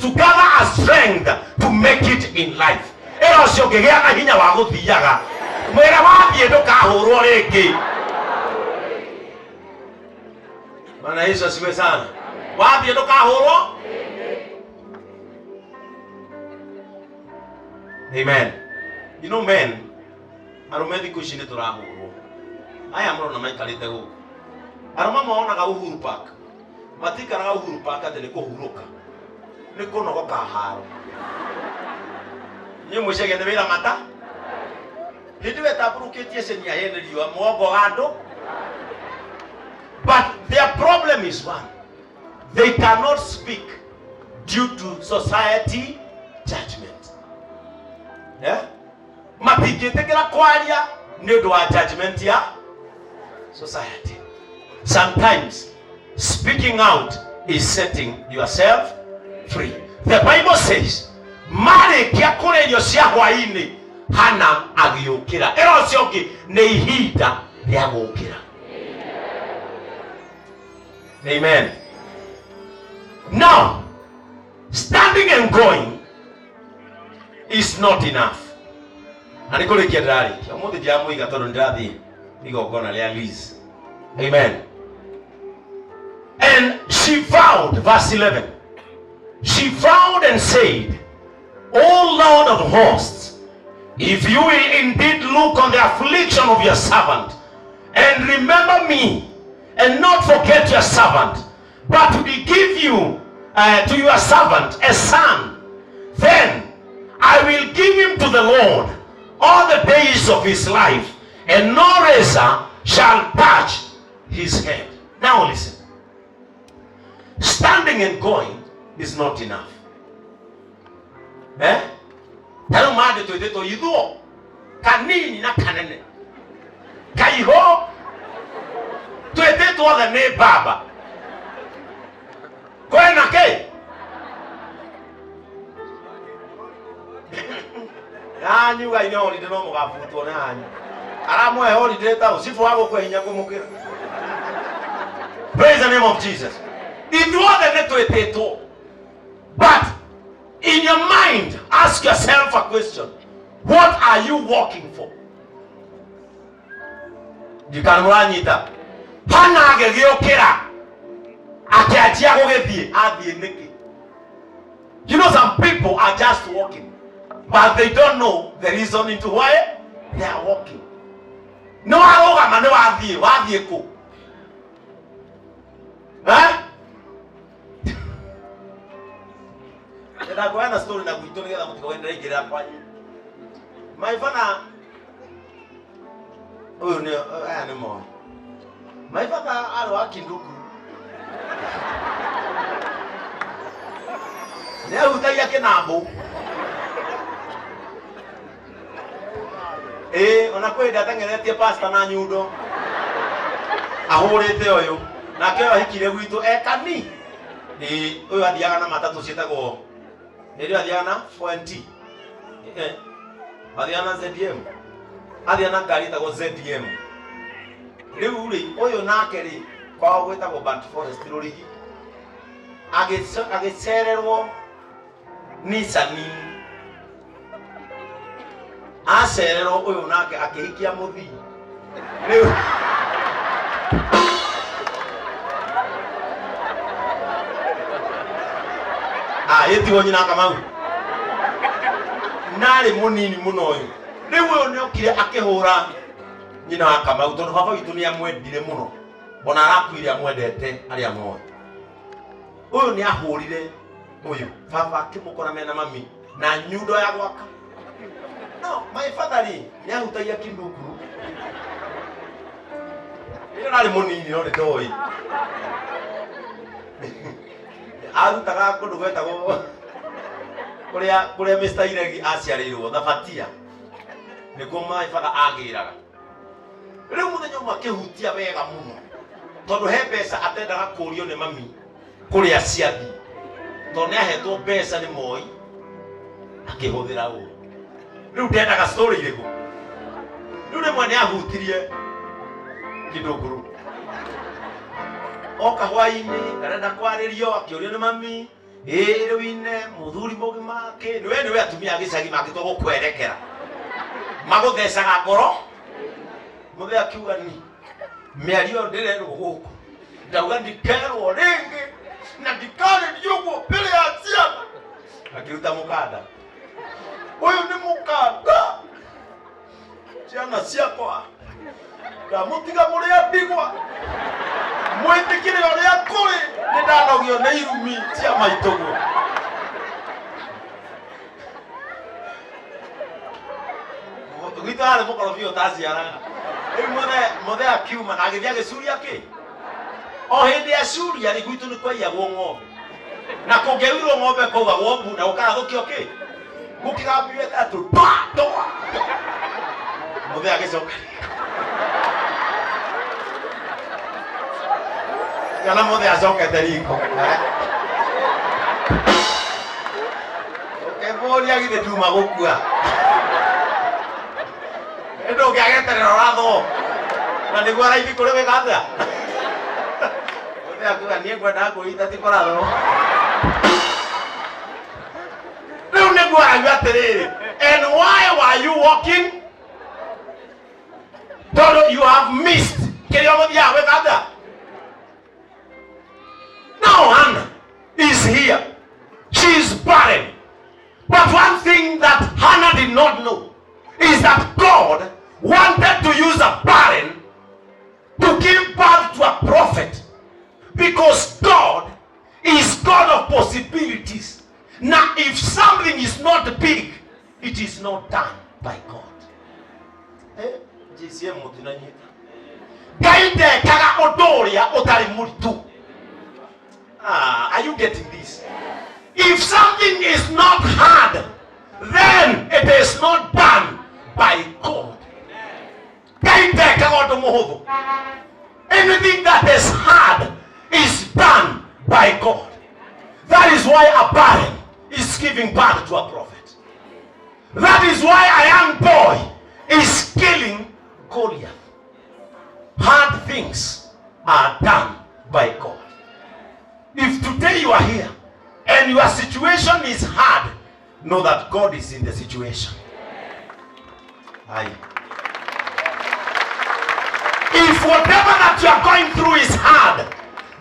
to gather a strength to make it in life. Ĩra ũcio ũngĩ gĩa na hinya wa gũthiaga. Mwĩre wathiĩ ndũkahũrwo rĩngĩ. Bwana Yesu asifiwe sana. Wathiĩ ndũkahũrwo. Amen. You know men, arũme thikũ ici nĩ tũrahũrwo. Aya mũrona maikarĩte gũkũ. Arũme monaga Uhuru Park. Matikaraga Uhuru Park atĩ nĩ kũhurũka. Nĩ kũnogoka haro. Inyuĩ mwĩcagia nĩ wĩra mata. Hĩndĩ ĩyo ĩtambũrũkĩtie cenia hĩndĩ riũa mũgongo wa andũ. But their problem is one. They cannot speak due to society judgment. Yeah? Matingĩtĩkĩra kwaria nĩ ũndũ wa judgment ya society. Sometimes speaking out is setting yourself free. The Bible says, marĩkia kũrĩa irio cia hwaĩ-inĩ, Hana agĩũkĩra. Ĩra ũcio ũngĩ, nĩ ihinda rĩa gũũkĩra. Amen. Now, standing and going is not enough. Na nĩ kũrĩkia ndĩrarĩkia. Ũmũthĩ ndiramũiga tondũ nĩndĩrathiĩ igongona rĩa Liz. Amen. And she vowed, verse 11. She vowed and said, O Lord of hosts, if you will indeed look on the affliction of your servant and remember me and not forget your servant, but to give you to your servant a son, then I will give him to the Lord all the days of his life, and no razor shall touch his head. Now listen. Standing and going is not enough. Eh? Ta rĩu mandĩ twĩtĩtwo ithuo kanini na kanene kaiho twĩtĩtwo othe nĩ baba kwĩna kĩ yanyu gai nĩ holiday no mũgabutwo nĩ hanyu aramũhe holiday ta ũcibũ wa gũkũ hinya kũmũkĩra. Praise the name of Jesus. Ithuothe nĩ twĩtĩtwo, but in your mind ask yourself a question: what are you working for? Ndikana mũranyita. Hana agĩgĩũkĩra akĩanjia gũgĩthiĩ. Athiĩ nĩkĩ? You know, some people are just walking, but they don't know the reason into why they are walking. Nĩ warũgama, nĩ wathiĩ, wathiĩ kũ? Eh? Ndenda kuheana story na gwitũ nĩgetha mũtikoe ndĩraingĩrĩra kwanyu. My father, ũyũ nĩ aya nĩ moĩ. My father arĩ wa Kinduku. Nĩ ahutagia kĩnambũ. Ĩĩ, ona kwĩ hĩndĩ ateng'eretie pastor na nyundo. Ahũrĩte ũyũ. Nake ũyũ ahikire gwitũ ekani. Ĩĩ, ũyũ athiaga na matatũ ciĩtagwo hĩndĩ ĩyo athiaga na 4NT. Eh, athiaga na ZM. Athiaga na ngari ĩtagwo ZM. Rĩu rĩ, ũyũ nake rĩ, kwao gwĩtagwo Burnt Forest Rũrigi. Agĩcererwo Nissan. Acererwo ũyũ nake akĩhikia mũthii. Rĩu ah ĩtigwo nyina Kamau narĩ mũnini mũno ũyũ. Rĩu ũyũ nĩokire akĩhũra nyina wa Kamau tondũ baba witũ nĩ amwendire mũno, ona arakuire amwendete arĩa moĩ. Ũyũ nĩ ahũrire ũyũ baba akĩmũkora mena mami na nyundo ya gwaka. No my father rĩ, nĩ ahutagia kindukuru. Rĩrĩa ndarĩ mũnini no nĩ ndoĩ arutaga kũndũ gwetagwo kũrĩa Mr. Iregi aciarĩirwo Thabatia, nĩkuo my father agĩraga. Rĩu mũthenya ũmwe akĩhutia wega mũno tondũ he mbeca atendaga kũrio nĩ mami kũrĩa ciathiĩ, tondũ nĩ ahetwo mbeca nĩ Moi akĩhũthĩra ũru. Rĩu ndendaga story irĩkũ. Rĩu rĩmwe nĩ ahutirie kĩndũngũrũ oka hwainĩ ndarenda kwarĩrio, akĩũrio nĩ mami. Ĩĩ rĩu ine mũthuri mũgima kĩ nĩwe nĩwe atumia a gĩcagi mangĩtua gũkwerekera magũthecaga ngoro. Mũthee akiuga ni mĩario ĩyo ndĩrerwo gũkũ ndauga ndikerwo rĩngĩ na ndikarĩrio ũguo mbere ya ciana. Akĩruta mũkanda, ũyũ nĩ mũkanda, ciana ciakwa ndamũtiga mũrĩ a ndigwa, mwĩtĩkĩre ũrĩa kũrĩ, nĩ ndanogio nĩ irumi cia maitũguo. Gwitũ arĩ mũkorobia ũtaciaraga. Rĩu mũthe akiuma na agĩthiĩ agĩcuria kĩ o hĩndĩ acuria rĩ, gwitũ nĩ kwaiyagwo ng'ombe, na kũngĩairwo ng'ombe kwaugagwo mbu na gũkarathũkio kĩ gũkĩgambio ĩtatũ twa twa. Mũthe agĩcoka kana mũthe acokete riko ũkĩmũria githĩ nduma gũkua ndũngĩageterera ũrathwo na nĩguo araithi kũrĩ wĩka atĩa. Mũthee akiuga niĩ ngwendaga kwĩita ti kũrathwo. Rĩu nĩguo arauga atĩrĩrĩ, and why were you walking? Tondũ you have missed kĩrĩa ũgũthiaga gwĩka atĩa. Now Hannah is here. She is barren. But one thing that Hannah did not know is that God wanted to use a barren to give birth to a prophet, because God is God of possibilities. Now, if something is not big, it is not done by God. JCM mũtinanyita. Ngai ndekaga ũndũ ũrĩa ũtarĩ mũritũ. Ah, are you getting this? If something is not hard, then it is not done by God. Ngai ndekaga ũndũ mũhũthũ. Anything that is hard is done by God. That is why a barren is giving birth to a prophet. That is why a young boy is killing Goliath. Hard things are done by God. If today you are here and your situation is hard, know that God is in the situation. Aye. If whatever that you are going through is hard,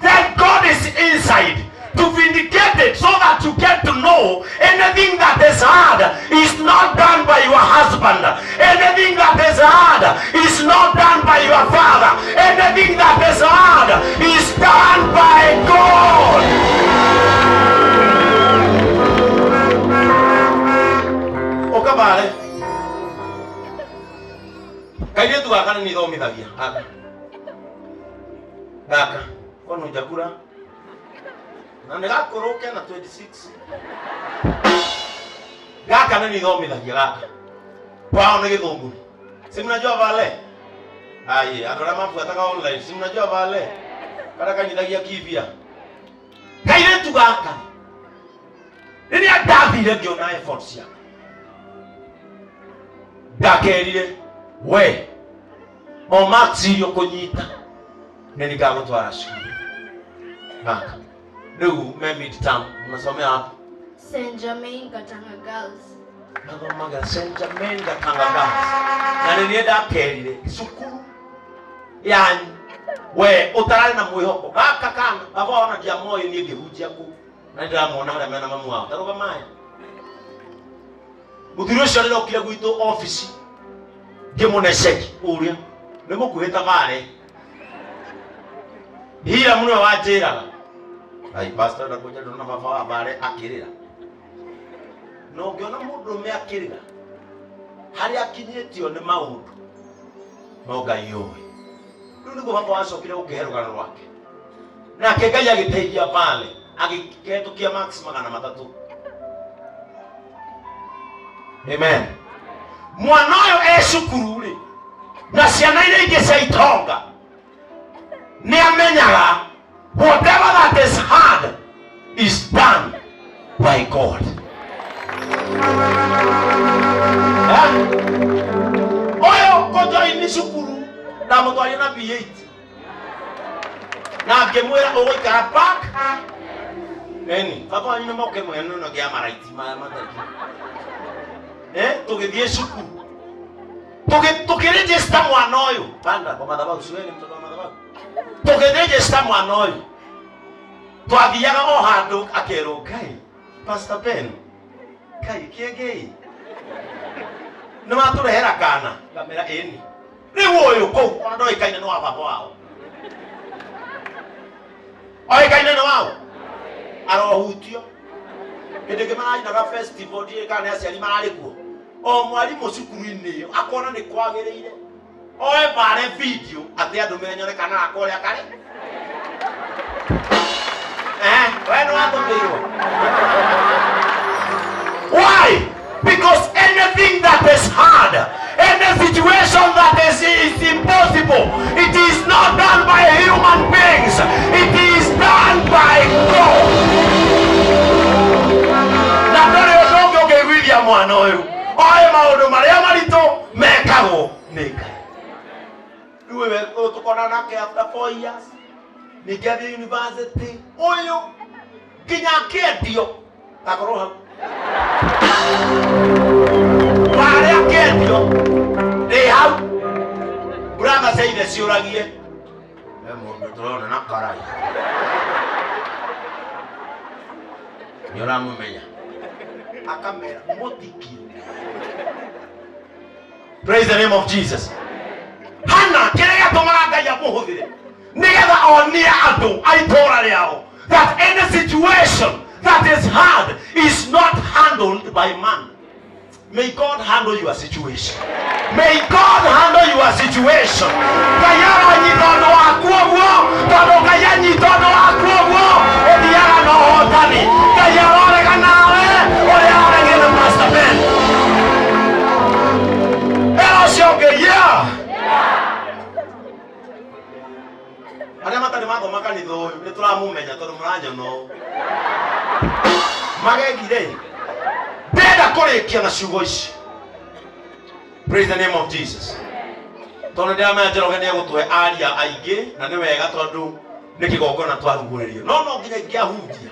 then God is inside to vindicate it so that you get to know anything that is hard is not done by your husband. Anything that is hard is not done by your father. Anything that is hard is done by God. Ũkabare kairĩtu gaka nĩ nithomithagia gaka gaka kwani hujakura na nĩ gakũrũ kena 26 gaka nĩ nithomithagia gaka kwao nĩ gĩthũngũri. Si mnajua vale aye andũ arĩa mabuataga online, si mnajua vale karĩa kanyithagia kibia kairĩtu gaka rĩrĩa ndathire ngĩona effort ciake ndakerire we o marks iria ũkũnyita nĩ ningagũtwara cukuru gaka rĩu me mid term mnasomea hapo. St. Germain Gatanga Girls. Mathomaga St. Germain Gatanga Girls na nĩ niĩ ndakerire cukuru yanyu we ũtararĩ na mwĩhoko gaka kana baba ona ndiamoĩ niĩ ngĩhunjia kũu na nĩndĩramona harĩa mena mamu wao tarũgamai. Mũthuri ũcio rĩrĩa okire gwitũ ofici ngĩmũne ceki ũrĩa nĩ mũkuhĩ ta bare hira mũno wanjĩraga ai pastor ndakũnja ndona baba wa bare akĩrĩra na ũngĩona mũndũrũme akĩrĩra harĩa akinyĩtio nĩ maũndũ no Ngai ũĩ. Rĩu nĩguo baba wacokire gũkĩhe rũgano rwake nake Ngai agĩteithia pale agĩkĩhetũkia max 300. Amen. Mwana ũyũ e cukuru rĩ na ciana iria ingĩ cia itonga nĩ amenyaga whatever that is hard is done by God. Ũyũ kũjoini cukuru ndamũtwarire na B8 na ngĩmwĩra ũgũikara park. Eni baba wanyu nĩ moke mwene no gĩa maraiti maya matheri. Tũgĩthiĩ cukuru, tũkĩregister mwana ũyũ panda kwa madhabahu, si wewe ni mtoto wa madhabahu? Tũkĩregister mwana ũyũ, twathiaga o handũ akerwo, "Ngai, Pastor Ben, Ngai kĩengei nĩ watũrehera kana." Ngamera, "Ĩni, rĩu ũyũ kũu ona ndoĩkaine nĩ wa baba wao, oĩkaine nĩ wao, arohutio." Hĩndĩ ĩngĩ marainaga festival, ndiũĩ kana nĩ aciari mararĩ kuo, o mwarimũ cukuru-inĩ ĩyo akona nĩ kwagĩrĩire oe bare video atĩ andũ menyore kana gakwa ũrĩa karĩ. We nĩ watũmĩirwo. Why? Because anything that is hard, any situation that is impossible, it is not done by human beings, it is done by God. Na ndũrĩ ũndũ ũngĩ ũngĩiguithia mwana ũyũ oĩ maũndũ marĩa maritũ mekagwo nĩ Ngai. Rĩu wewe ũyũ tũkona nake after 4 years, ningĩ athiĩ university, ũyũ nginya akĩendio, akorwo hau warĩa akĩendio ndĩ hau, brother cia ithe ciũragie, "He mũndũ tũrona na karai, nĩ ũramũmenya?" Akamera, "Mũtiki." Praise the name of Jesus. Hana, kĩrĩa gĩatũmaga Ngai amũhũthĩre nĩgetha onie andũ a itũũra rĩao that any situation that is hard is not handled by man. May God handle your situation. May God handle your situation. Ngai aronyita ũndũ waku ũguo, tondũ Ngai anyita ũndũ waku ũguo, ũthiaga na ũhotani. Ngai arorega nawe ũrĩa aregire na Pastor Ben. Ĩra ũcio ũngĩ, "Yeah." Arĩa matarĩ mathoma kanitha ũyũ nĩ tũramũmenya tondũ mũranyona ũũ magegire. Ndenda kũrĩkia na ciugo ici. Praise the name of Jesus. Tondũ ndĩramenya Njoroge nĩ egũtũhe aria aingĩ, na nĩ wega tondũ nĩ kĩgongona twarugũrĩrio, no nginya ingĩahunjia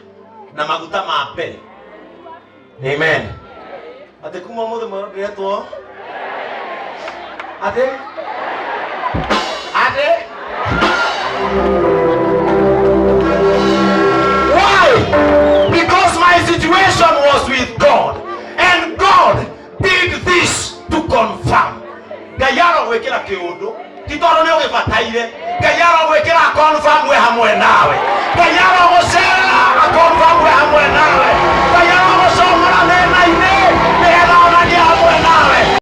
na maguta ma mbere. Amen. Atĩ kuma ũmũthĩ mwerũ ndĩretwo atĩ. Why?